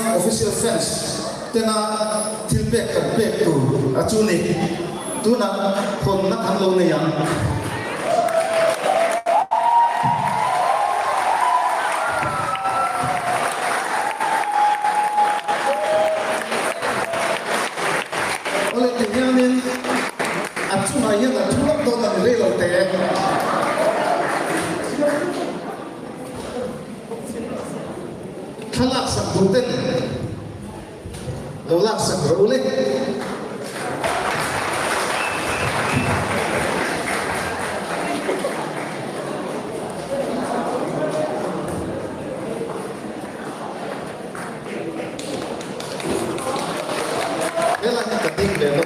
Official Fans tena thil pek kan pek tur a chu ni. Tunah hawnna kan lo nei ang. Awle ti hianin a chungah hian a thu lawk dawn a ni rei lo te. Thlalak sak duh ten lo lak sak rawh u le. Helai hi ka ding ve dawn.